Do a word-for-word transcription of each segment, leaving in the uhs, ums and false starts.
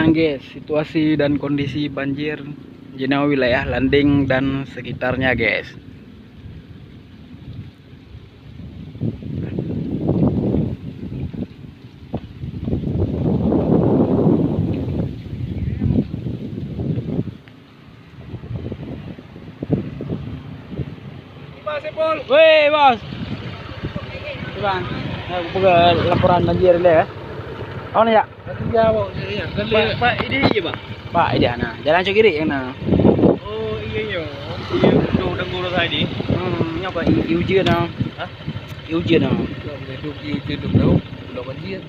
Guys, situasi dan kondisi banjir jinoe wilayah Landeng dan sekitarnya, guys. Weh, bos. Bang, eh, buka laporan banjir deh, eh. Oh, ni, ya? Iya, bos. Iya, kan Pak, dia Pak, ini je, Pak. Pak, ini, nah. Jalan Cok Kiri, nah. Oh, iya, iya. Iya, udah, udah ngurus tadi. Hmm, ni apa? I, i ujian, nah. Hah? I ujian, nah. Udah, udah, udah, udah, udah, udah banjir.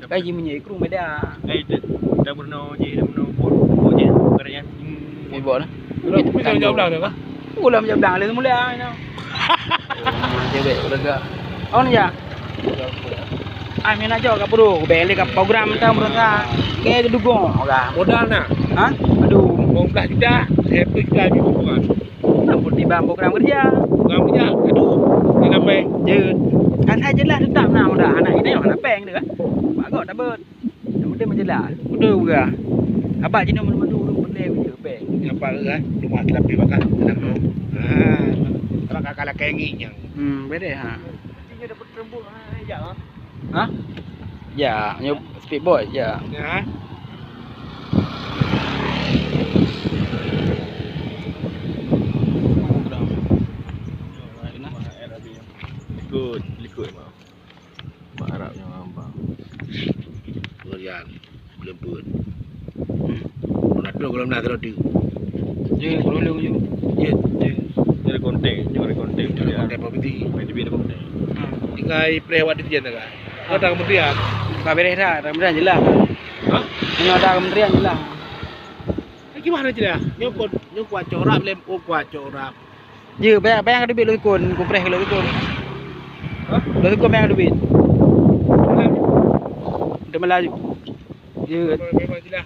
Kan ji meunyoe i krueng beda. Eh, dah, dah pernah ji, dah pernah buat, buat je, ibaratnya. Hmm, buat lah. Udah, tapi jangan jauh belang dah kah? Udah macam belang lagi semula, ah, ini. Oh, cewek, udah gak. Oh, ni ya? Ah, mina jauh kat Puru, beli kat program tang berusaha. Kayak gedugong, orang. Modal nak? Hah? Aduh. Wong belah juta, saya pun juta juga bukan. Ampun, tiba program kerja. Program kerja, aduh. Kenapa? Jeuet. Kan saya jelas tetap nak mudah anak ini, anak peng dia kan. Bagus, tak bet. Yang penting menjelas. Betul juga. Abang jenuh menu-menu ureueng pandai video, bang. Nyapa lah, rumah telapi bakah. Tenang tu. Ha. Kalau kakak lah kayak nginyang. Hmm, beres, ha. Dia dapat rembuk, ha, ya, ha. Ha? Ya, nyob speedboat, ya. Ya. Likut, likut, Mak. Mak Arab nyang gampang. Pekerjaan belum pun. Hmm. Pernah tu belum dah terus tu. Ya, belum, belum, belum. Ya. Ya. Ada kontak, ada kontak. Ada kontak properti. Ada kontak. Hmm. Tinggal preh awak di Tian dah. Ada kementerian. Ka beres dah, ada kementerian jelas. Hah? Ini ada kementerian jelas. Eh, gimana jelas? Nyokot, nyokot corap lem, oh, kuat corap. Ye, banyak, banyak duit lôn ikon, kupreh lôn ikon. Hah? Lôn ikon banyak duit. Melaju. Untuk melaju. Ye. Memang jelas.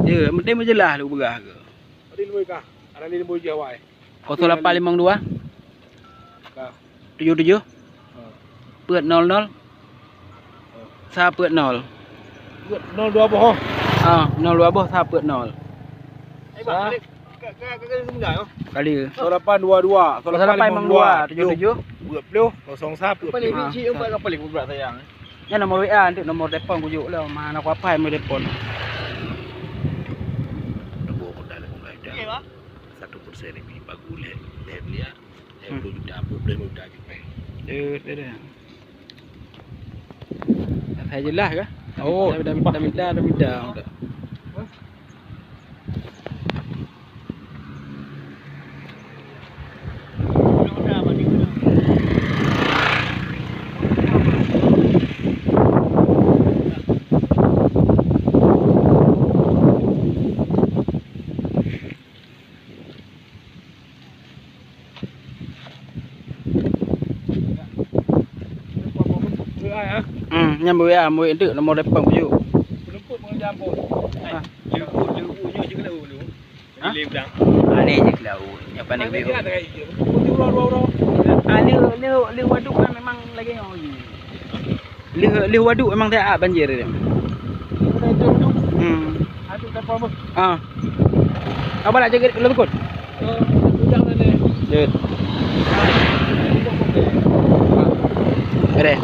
Ye, penting menjelas lu berah ke. Ada nombor kah? Ada nombor je awai. Kosong lapan limong dua. Kah? Tujuh tujuh. Ha. Peuet nol nol. Sa peuet nol. Peuet nol dua boh. Ah, nol dua boh sa peuet nol. Sa? Kali. Kosong lapan dua dua, kosong lapan limong dua, tujuh tujuh. Dua puluh, kosong sa peuet. Paling licik, ah, empat kapal lagi berat sayang. Nyan nomor W A, untuk nomor telepon kujuk lah. Mana aku apa nomor telepon? Nombor modal aku dah. Okey, Pak. Satu persen lebih bagus leh. Leh beli ah. Leh puluh juta, dua puluh juta. Eh, dah, dah. Saya jelas kah? Oh, dah, dah, dah, dah, dah, dah. Hmm, nyan beu ya, beu enteuk nomor telepon beu. Ah. Hah? Aneh je keu laut. Nyan pandai beu. Ah, le, le, le waduk kan memang lagèe nyoe. Lheueh, lheueh waduk memang teuak banjir dia. Hmm. Ah. Apa nak jaga kalau tukut? Jeuet. Ada.